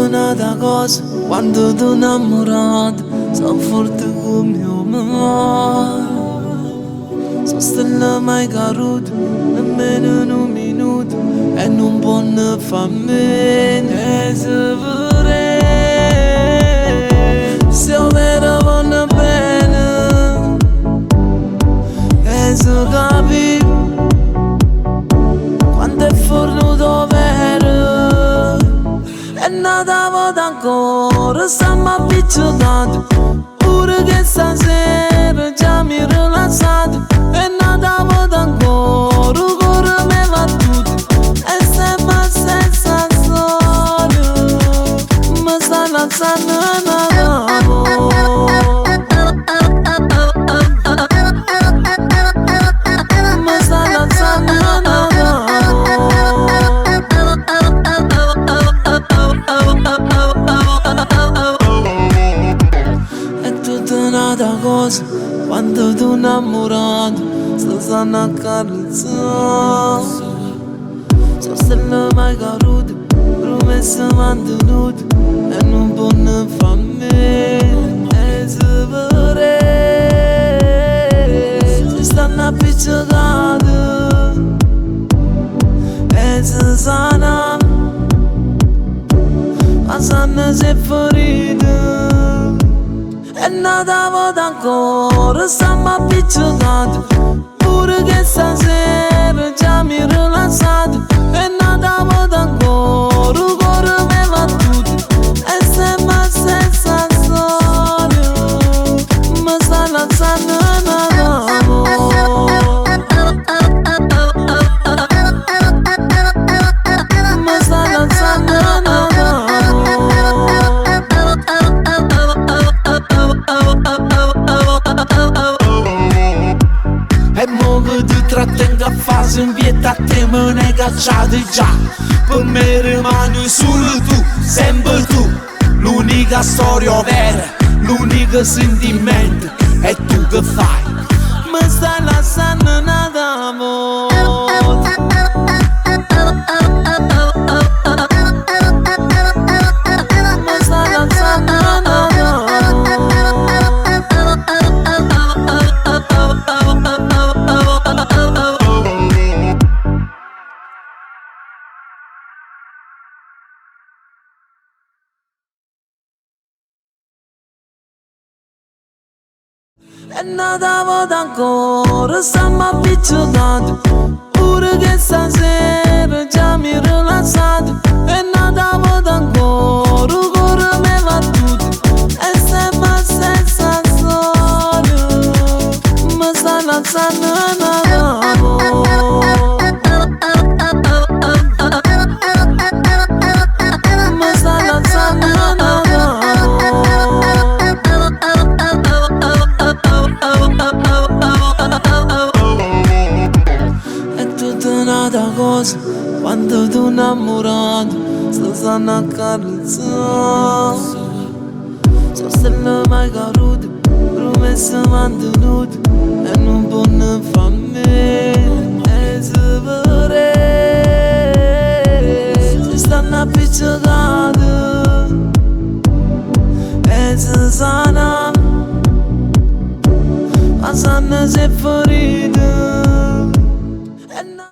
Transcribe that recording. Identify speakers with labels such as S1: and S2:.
S1: N'ata cosa, quando ti innamorato, so forte come un mare. Sono stella mai caduta, nemmeno in un minuto, e non può far meno. E se vorrei, se vero vanno bene, e se capi, quando è fornuto vero. E n'ata volta ancora stiamo appiccicati, pure che stasera già mi rilassato. E n'ata volta ancora, il cuore mi va tutto, e sempre la stessa storia, mi sta lasciando n'ata volta. Mi sta lasciando n'ata volta. È tutta n'ata cosa quando tu innamorato si stanno a carezzare. Sono stelle mai cadute, promesse mantenute, e non può far meno. E se vorrei, si stanno appiccicati, e si sana, ma sanno se ferite. E n'ata volta ancora stiamo appiccicati, pure che stasera già mi rilassato. E n'ata volta ancora il cuore mi va tutto, e sempre la stessa storia, mi sta lasciando n'ata volta. Mi sta lasciando n'ata volta.
S2: E mo che ti trattengo a fase in pietà a te me ne cacciate già. Per me rimani solo tu, sempre tu. L'unica storia vera, l'unico sentimento è tu che fai.
S1: Mi stai lasciando n'ata volta. Mi stai lasciando n'ata volta. E n'ata volta ancora stiamo appiccicati, pure che stasera già mi rilassato. E n'ata volta ancora il cuore mi va tutto, e sempre la stessa storia, mi sta lasciando n'ata volta. Mi sta lasciando n'ata volta. È tutta n'ata cosa quando tu innamorato si stanno a carezzare. Sono stelle mai cadute, promesse mantenute, e non può far meno. E se vorrei, si stanno appiccicati, e si sana, ma sanno se ferite.